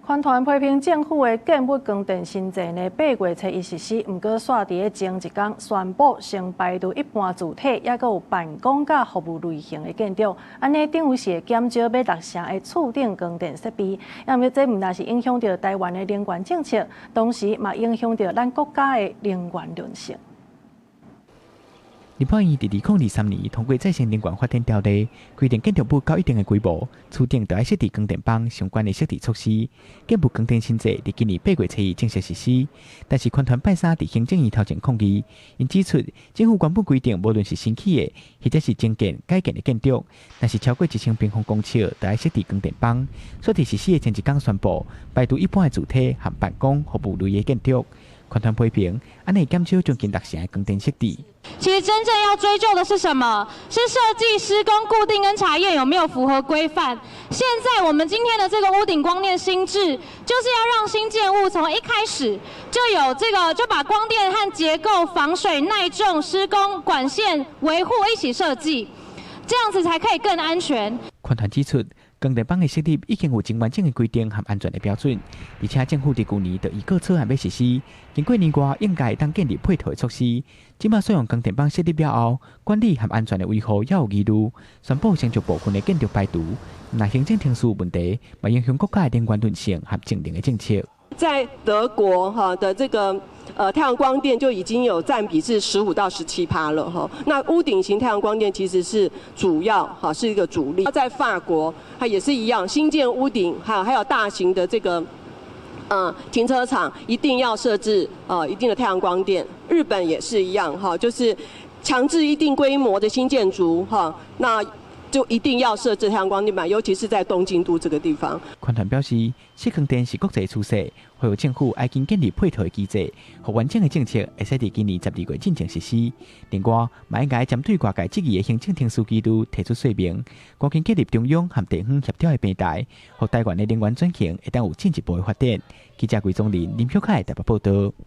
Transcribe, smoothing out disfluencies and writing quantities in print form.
環團批評政府的建物光電新制呢，8月初一實施，毋過煞佇咧前一工宣布先排除一般住宅，抑閣有辦公佮服務類型的建築，按呢等於是會減少欲六成的厝頂光電設備。抑毋過這毋但是影響著台灣的能源政策，同時嘛影響著咱國家的能源韌性。立法院佇2023年通過再生能源發展條例，規定建築物到一定的規模，厝頂著愛設置光電板相關的設置措施。建物光電新制佇今年8月初一正式實施，但是環團拜三佇行政院頭前抗議，𪜶指出政府原本規定，無論是新起的或者是增建、改建的建築，若是超過1000平方公尺，著愛設置光電板。煞佇實施的前一工宣布，排除一般的住宅和辦公服務類的建築。環團批評，按呢減少將近六成的光電設置。其實真正要追究的是什麼？是設計、施工、固定跟查驗有沒有符合規範。現在我們今天的這個屋頂光電新制，就是要讓新建物從一開始就有這個，就把光電和結構、防水、耐重、施工、管線維護一起設計，這樣子才可以更安全。環團指出，光電板的設立已經有真完整的規定和安全的標準，而且政府佇舊年就預告草案欲實施，經過年外應該會當建立配套的措施。這擺使用光電板設立了後，管理和安全的維護猶有疑慮，宣布先將部分的建築排除，若行政程序問題，嘛影響國家的能源韌性和節能的政策。在德國哈的這個太陽光電就已經有佔比是15到17%了哈。那屋頂型太陽光電其實是主要哈，是一個主力。在法國，它也是一樣，新建屋頂還有大型的這個停車場一定要設置一定的太陽光電。日本也是一樣哈，就是強制一定規模的新建築哈，那就一定要設置太陽光電板，尤其是在東京都這個地方。環團表示，設光電是國際趨勢，呼籲政府愛緊建立配套的機制，予完整的政策會使佇今年12月進前實施。另外，嘛應該針對外界質疑的行政程序紀律提出說明，趕緊建立中央和地方協調的平台，予台灣的能源轉型會當有進一步的發展。記者魏宗林、林小凱台北報道。